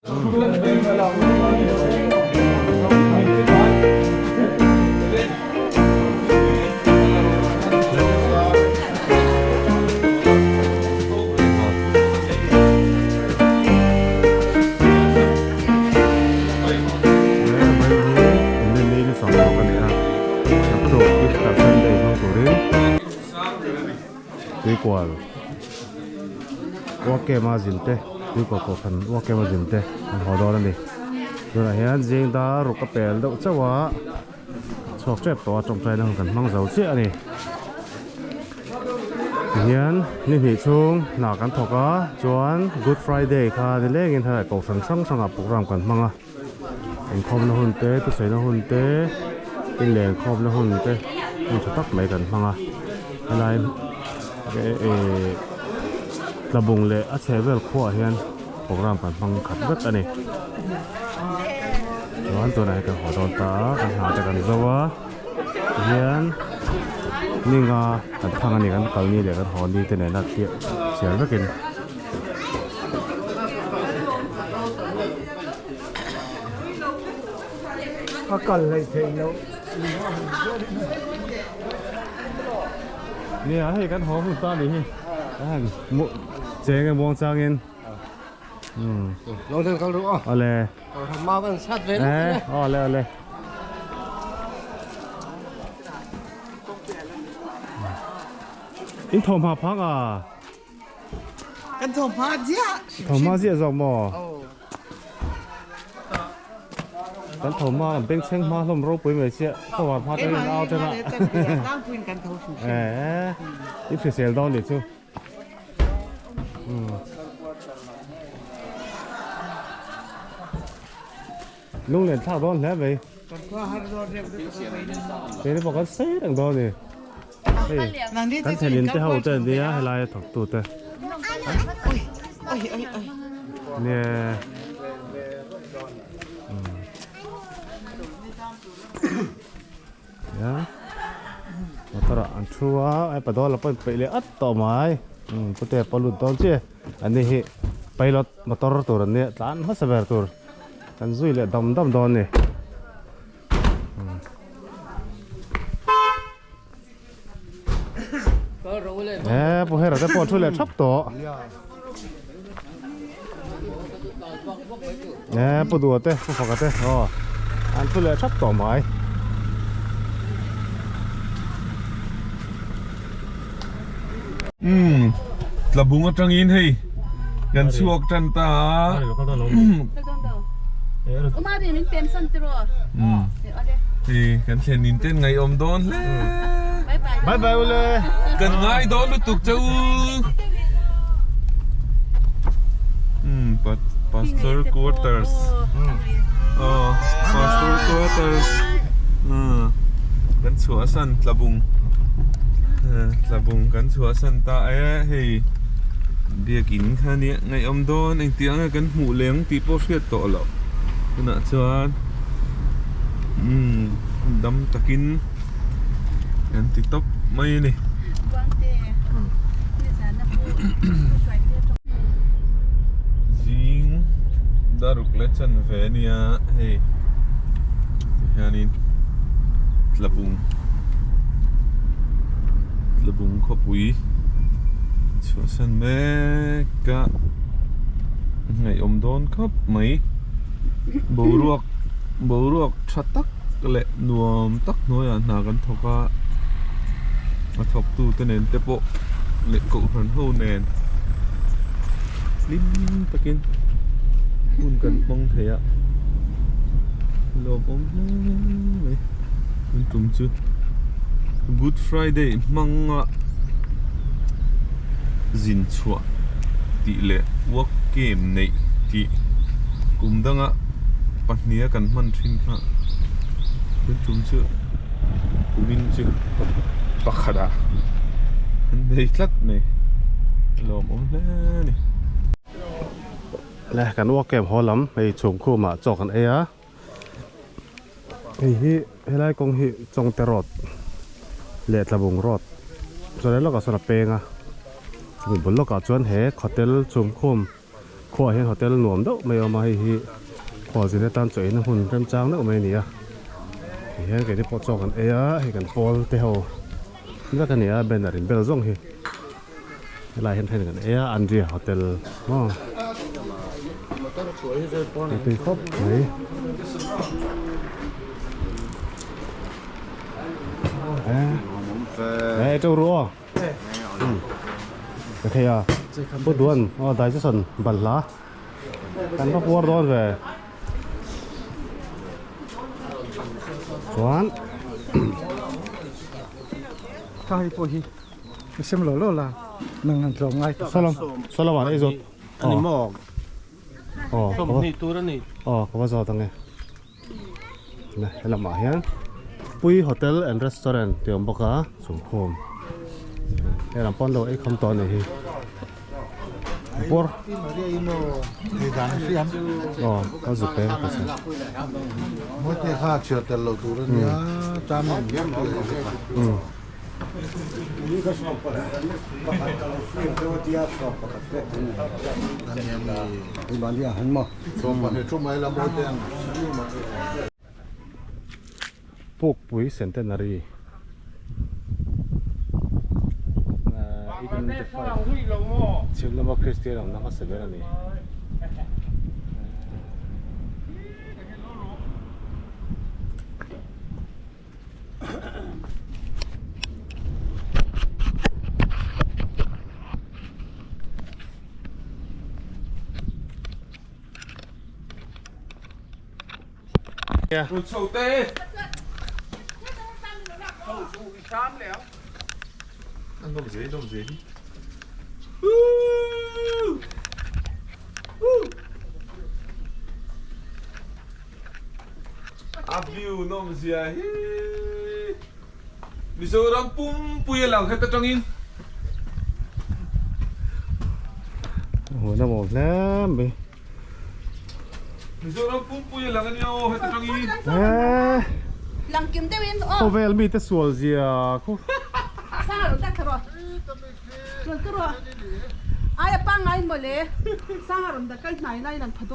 Tuikual Uakema zin te Tuikual kohhran Uakema zin te an haw dawn a ni. Tunah hian zing dar ruk a pel deuh chauh a chhuak tep tawh a tawngtaina hun kan hmang zo chiah a ni. Tihian ni hnih chhung hna kan thawk a chuan Good Friday kha ni lengin helai kohhran hrang hrangah program kan hmang a. Inkhawmna hun te thusaina hun te inlenkhawmna hun te hun tha tak mai kan hmang a helai eh tlabung leh a chheh vel khuaah hian program kan hmang khat vek a ni chuan tunah hian kan haw dawn ta a kan hna te kan zo a tihian ninga kan thang a ni kan kal ni leh kan haw ni te nena chiah chhiar vekin. A kal hlei theih loh. Nia hei kan haw hun ta ni hi. An mu cheng e muang changin. Um. Lo den kal ru a. Ale. Ma kan sat ve. Eh, ale ale. In thawm ha phang a. Kan thawmhma ziah. Thawmhma ziah zawk maw? Kan thawmhma kan bengchheng hma hlawm ropui mai chiah. Khawvar hma te in au tena. Tlangpuiin kan tho hrim hrim. Eh, i hrisel dawn ni chu. Lunglen thlak dawn hle mai. Kan khua har dawn reuh deuh ka Keini pawh kan sei reng dawn ni. Hei kan thlenin te ho te an nia helai a thawk tu te. Nia. Ya. Motor ah an thu a ai padawl a pawh in peih leh at tawh mai. Pute pawh lut dawn chiah an ni hi pilot motor tur an nia tlan hmasa ber tur kan zui leh dam dam dawn a ni. Eh, pu hera te pawh thu leh thap tawh. Eh, pu dua te, pu faka te, oh. An thu leh thap tawh mai. Um, tlabung atangin hei kan chhuak tan ta a. Hei kan thlen in ten ngaihawm dawn hle. Bye bye ule. Kan ngai dawn lutuk che u. Um, pastor quarters. Oh, pastor quarters. Um, kan chhuahsan tlabung. Tlabung kan chhuahsan ta e hei. Biakin kha nia ngaihawm dawn engti anga kan hmuh leng tih pawh hriat tawh loh tunah chuan umm dam takin kan ti tawp mai a ni. Zing daruk leh chanve a nia hei tihianin tlabung tlabung khawpui chhuahsan mek a ngaihawm dawn khawp mai boruak boruak tha tak leh nuam tak hnuaiah hna kan thawk a a thawk tu te nen te pawh leh kohhran ho nen hlim takin hun kan hmang thei a lawmawm hle mai tun tum chu good friday hmanga zin chhuah tih leh work camp neih tih kum danga pahniha kan hman thin kha tun tum chu kumin chu pakhat ah an nei tlat mai a lawmawm hle a ni. Le kan work camp haw lam hei chhum khumah chaw kan ei a hei hi helai kawng hi Chawngte road leh Tlabung road chuan lawkah sawn a peng a chumi bul lawkah chuan he hotel chhum khum. Khuaah hian hotel nuam deuh mai a awm a, hei hi khualzin atan chaw eina hmun remchang deuh mai a ni a. Tihian keini pawh chaw kan ei a, hei kan pawl te ho vek a ni a, banner in bel zawng hi helai hian then kan ei a, Andria hotel maw a tui khawp mai. Ê trâu ru aw. Ka thei a. Pu Duan aw digestion balhla kan va puar dawn ve. Chuan Kha hei pawh hi ka sem lo lo la nang han tlawm ngai tak. Salam salam an ei zawt. Ani maw? Aw Sawmhnih tur a ni. Aw ka va zawt ange. He lamah hian Pui Hotel and Restaurant tih a awm bawk a chungkhawm he lam pawn lo ei kham tawh a nih hi bawr aw ka zuk peng ka hria Pukpui Centenary chhim lama Kristian awmna hmasa ber a ni. A view nawm zia hi Mizoram pumpui a lang het atangin. Hmuh na maw hle mai. Mizoram pumpui a lang ania aw het atangin. Eh. Lang kim deuhin aw. Khawvel mite sual zia khu. Sanga rawn dak thla rawh. Rawn ka rawh. Aia pangngai mawle. Sanga rawn dak kal hnai lai lang pha dawn.